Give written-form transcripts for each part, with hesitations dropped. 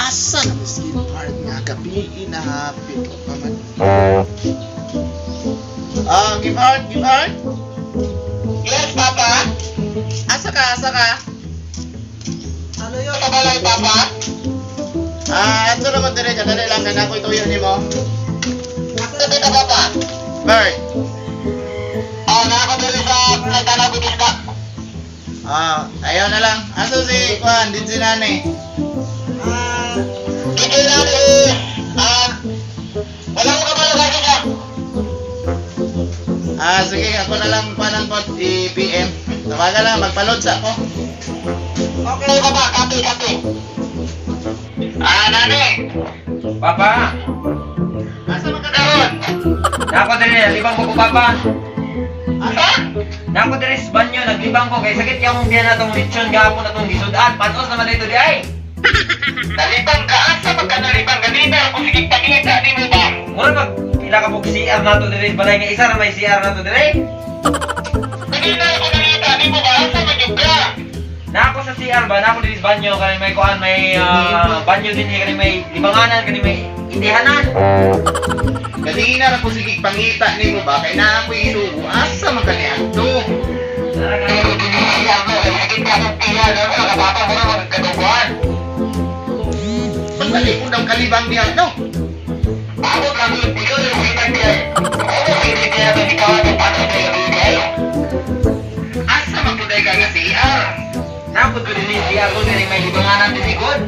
Asa na miskin part nga gabi inahapit o pa man. Ah, give heart, give heart. Yes, Papa. Asa ka, asa ka? Ano yun? Sa balay, Papa? Ah, ato ra ko dire, kadali lang kana ko ituyo nimo. Asa ka, Papa? Bert. Ah, nakakadali sa nagtanaw ko isda. Ah, ayaw na lang. Asa si Juan, din si Nani. Ah, dito na eh. Ah, wala ko kabalo kasi ka. Ah, sige, ako na lang panan po i-PM. Tawagan lang, magpaload sa ako. Okay, Papa. Kapi, kapi. Ah, Nani. Papa, Asa man ka karon? nako diri naglibang ko ko papa. Asa? Nako diri sa banyo naglibang ko kay sakit yung biyan natong lechon gahapon natong gisudan. Patos naman dito di ay. Nalibang ka. Asa man ka nalibang? Ganina ako sige pangita ni mo ba? Mura mag pila ka pug CR nato diri sa balay nga isa ra may CR nato diri. Ganina ako nangita ni mo ba? Asa man yung ka? Nako sa CR ba nako diri sa banyo kani may kuan may banyo din kani may libanganan kani may itihanan. Kanina ra ko sige pangita nimo ba kay naa ko isugo. Asa man ka ni adto? Tara kayo. Iya, mo. Sakit ka ng tiya. Ano ka, Papa? Mura magkaduguan. Pagbalik ko daw kalibang diha no. Ako kami, ikaw yung kita niya. Ako hindi kaya ikaw ang patos na gabi kayo. Asa man kuday ka nga CR? Nako diri sa CR ko diri may libanganan diri god.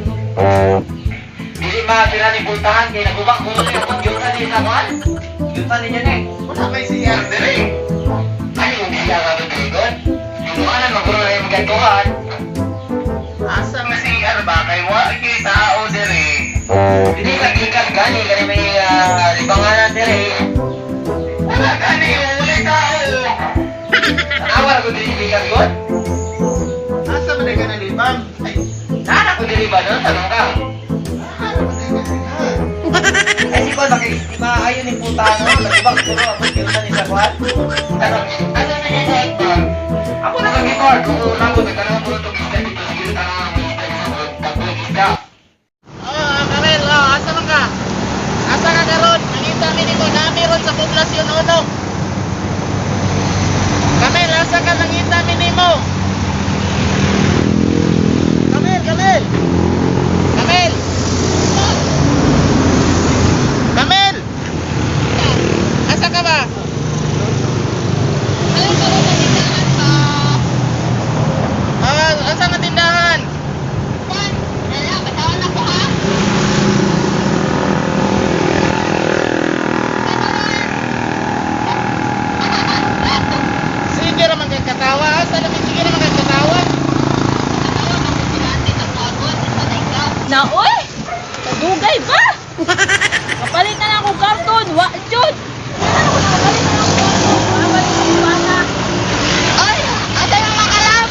Dili ma pila ni pultahan kay nagubak ko ni akong yuta ni sa kuan. Yuta ni niya ni. Wala may CR dire. Ay, yung siya ka doon, God. Libanganan, maguro na yung magkatuhan. Asa nga CR ba kay wa kay tao dire. Hindi sa gikas gani, kani may libanganan dire. Wala gani wala tao. Tanawa ko diri gikas, God. Asa man ka nalibang? Ay, Nana ko diri ba doon? Tanong ka. ano man ka CR? Ay, si Kwan, baki, di ba ayun yung puta, no? Nagubak ko, ako yuta ni sa Kwan. Asa asa na kay ba? Ako na kag-record. Kung ako, nagtanong ko itong isda dito. Sige, tanong ako isda dito. Tagong isda. Oh, Karel, oh, asa man ka? Asa ka karon? Nangita mi nimo nami ron sa poblasyon uno. Kamel, asa ka nangita mi nimo? Kamel, Kamel. Kamel. Kamel. Asa ka ba? Ah, asa nga tindahan? Sige ra man kay katawa. Asa na sige ra man kay katawa. Na, oy! Kadugay ba? Kapalit na lang akong karton, wa jud. Ano ko nakapalit na lang akong karton? Makabalik sa bata. Ay, asa yung makalap?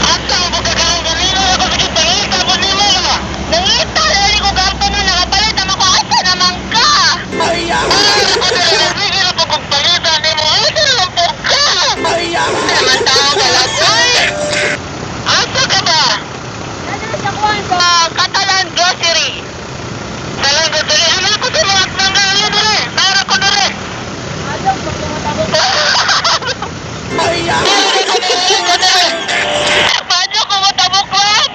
Asa ako kakaroon ganina ako sige pangita ko nimo. Nangita lali ko karton na nakapalit naman ko asa naman ka. Ay, ako talaga sige na pag pangita nimo. Asa naman po ka? Naman tao ka lang, oy. Asa ka ba? Nandun sa kuwan sa Sa Catalan Grocery. Catalan Grocery. Ano ako sa mga mangga dere? Para ko dere. Adog pag tumatawag. Paano ko matabuklan?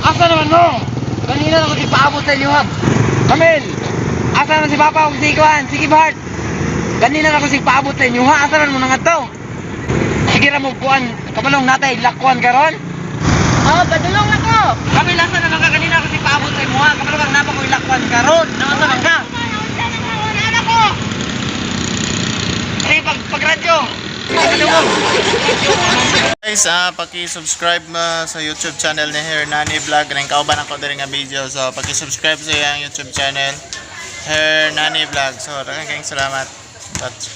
Asa naman mo? Kanina na ko ipaabot sa inyo, ha? Kamel! Asa naman si Papa ug si Kwan? Sige, Bart! Kanina na ko paabot sa inyo, ha? Asa naman mo na nga to? Sige ra mo kuan, kabalong natay lakwan karon. Oh, padulong na ko. Kamel, asa naman ka kanina ko paabot sa imo, ha? Kabalong ang napa ko lakwan karon. Naunsa man ka? Sige, pag pagradyo. Guys, paki-subscribe mo sa YouTube channel ni Hernani Vlog. Ring kauban ako diri nga video. So, paki-subscribe sa iyang YouTube channel Hernani Vlog. So, daghang kayong salamat. That's